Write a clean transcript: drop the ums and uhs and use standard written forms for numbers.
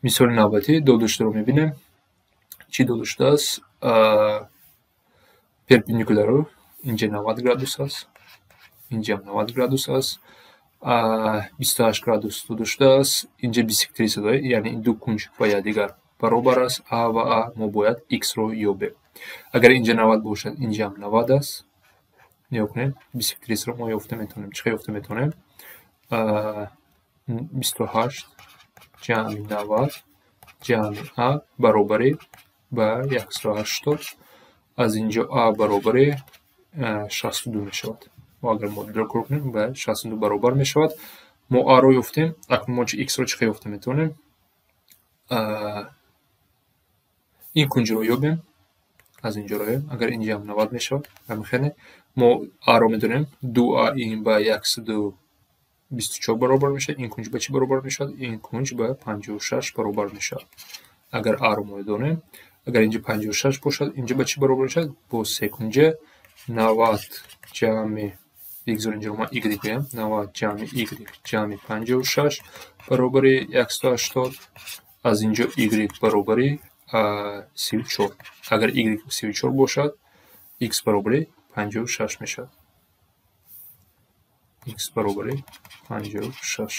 Мисоли навбатӣ дода шударо мебинем. Чӣ дода шудааст? Перпендикуляру инҷа 90 градус аст, инҷам 90 градус аст, 28 градус дода шудааст, инҷа бисектриса дорад, яъне ин ду кунҷ ба якдигар баробар аст, А ва А. Мо бояд х-ро ёбем. Агар инҷа 90 бошад, инҷаам 90 аст. Нигоҳ кунед, бисектрисаро мо ёфта метавонем. Чӣ хел ёфта метавонем? 28 ҷамъи 90 ҷамъи А баробари ба 180. Аз инҷо А баробари 62 мешавад. Мо агар модулро кор кунем, ба 62 баробар мешавад. Мо А-ро ёфтем, акнун мо х-ро чӣ хел ёфта метавонем? Ин кунҷро ёбем, аз инҷо роем. Агар инҷаам 90 мешавад, ҳамин мо А-ро медонем, 2А ин ба 124 баробар мешавад. Ин кунҷ ба чӣ баробар мешавад? Ин кунҷ ба 56 баробар мешавад. Агар А-ро мо донем, агар инҷа 56 бошад, инҷа ба чӣ баробар мешавад? Бо секунҷа 90 ҷамъи, бигзор инҷаро ман y гӯям, 90 ҷамъи y ҷамъи 56 баробари 180. Аз инҷо y баробари 34. Агар y 34 бошад, x баробари 56 мешавад. X баробари 56.